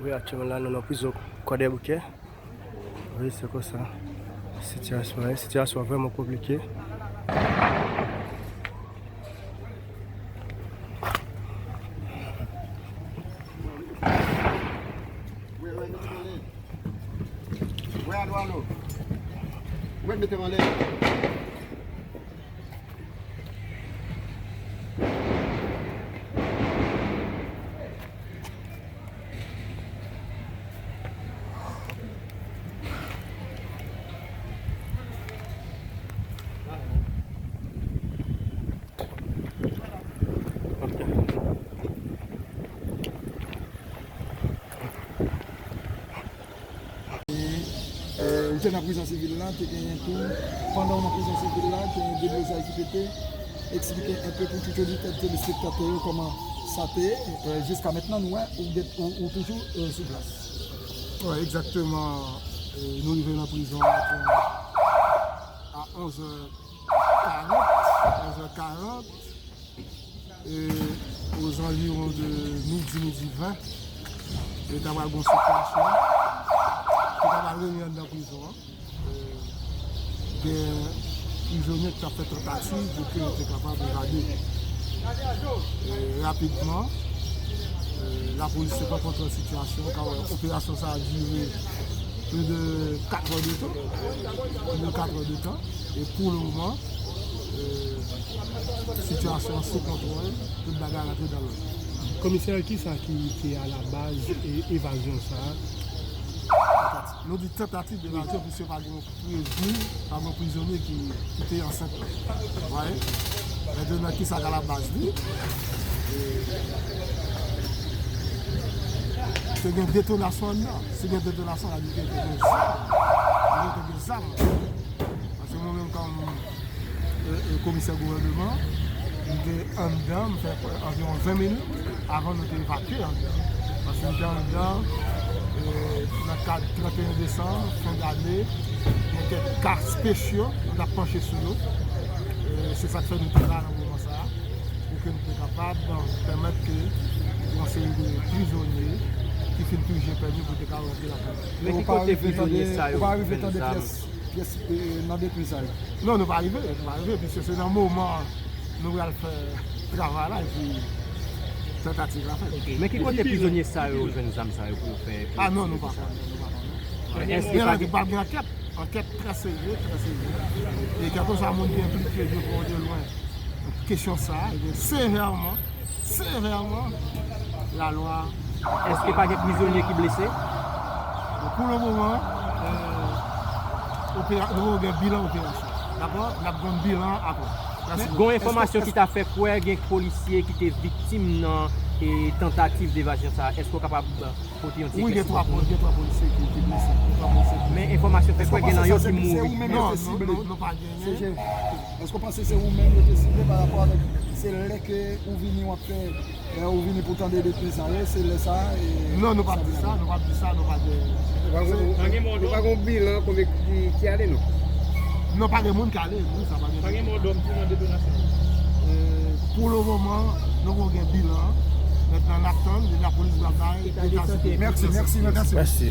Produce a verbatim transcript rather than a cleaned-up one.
Wi, aktyèlman la, nou nan prizon Kwadèboukè. Wi, se konsa sitiyasyon an ye. Sitiyasyon an vrèman konplike. E, e, ou te nan prizon sivil la, te genyen tou, pandan w nan prizon sivil la, te gen deblozay ki pete. Eksplike enpe pou tout oditè, telespektatè yo kòman sa te ye. E, jiska mentnan, nou wè ou, ou, ou toujou, e, sou plas. Wi, egzakteman. E, nou rive nan prizon a onz è karant, onz è karant. E, ozanviwon de midi, midi ven, e ta pral gen yon sitiyasyon ki ta pral règne anndan prizon an. E, gen prizonye ki t ap fè tantativ pou ke yo te kapab evade. E, rapidman, e, lapolis te pran kontwòl sitiyasyon an, operasyon sa a dire plis de kat è de tan, plis de kat è de tan. E pou le moman, e, sitiyasyon an sou kontwòl, tout bagay rantre dan lòd. Komisè, kisa ki te a la baz e evazyon sa a? Nou di tantativ de evazyon, piske pa gen yon prezime, pa gen yon prizonye ki, ki te ansent. Ou wè? Mentnan, kisa k a la baz li? E, te gen detonasyon anndan. Si gen detonasyon, sa vle di ke te gen zam. Te gen zam. Paske mwen menm kòm, e, e, komisè gouvènman, m te anndan, m fè anviwon ven minit avan nou te evakye anndan. Paske m te anndan, e, nan kad trannteyen desanm, fen dane, gen kèk ka espesyal, nou t ap panche sou yo. E, se sa k fè nou te la nan moman sa a, pou ke nou te kapab, bon, pèmèt ke yon seri de prizonye ki fin pije pèn yo pou te ka rantre lakay yo. Men ki kote prizonye sa yo jwenn zam? Pyès, e, nan detwi sa yo. Non, nou pa rive, nou pa rive, piske se nan moman nou pral fè travay la, epi tantativ la fèt. Ok, men ki kote prizonye sa yo jwenn zam sa yo pou yo fè? Ah non, nou pa konnen, nou pa konnen. Èske pa gen, pa gen ankèt? Ankèt trè serye, trè serye. E kèlkeswa moun ki enplike de prè ou de lwen nan kesyon sa a, ebyen, sevèman, sevèman, lalwa. Èske pa gen prizonye ki blese? Bon, pou le moman, e, opera-, nou gen bilan operasyon. Dakò? N ap jwenn bilan an apre. Mèsi. Gon enfòmasyon ki ta fè kwè gen polisye ki te viktim nan, e, tantativ de evazyon sa a. Èske w kapab pote yon ti eksplikasyon? Wi, gen twa poli-, gen twa polisye ki, ki blese. Gen twa polisye ki blese. Men enfòmasyon fè kwè gen nan yo ki mouri. Non, non, non, nou pa genyen. Èske w panse se ou menm yo te sible pa rapò avèk se lè ke ou vini w ap fè, lè ou vini pou tande detwi sa yo, se lè sa a, e... Non, nou p ap di sa, nou p ap di sa, nou pa gen... Nou pa gen, nou pa gen yon bilan konbyen ki, ki ale, non? Non, pa gen moun ki ale, wi, sa pa gen. Pa gen mò dòm tou nan detonasyon? E, pou le moman, nou poko gen bilan. Mentnan, n ap tann, lapolis pral bay deta sou... Mèsi, mèsi, mèsi. Mèsi.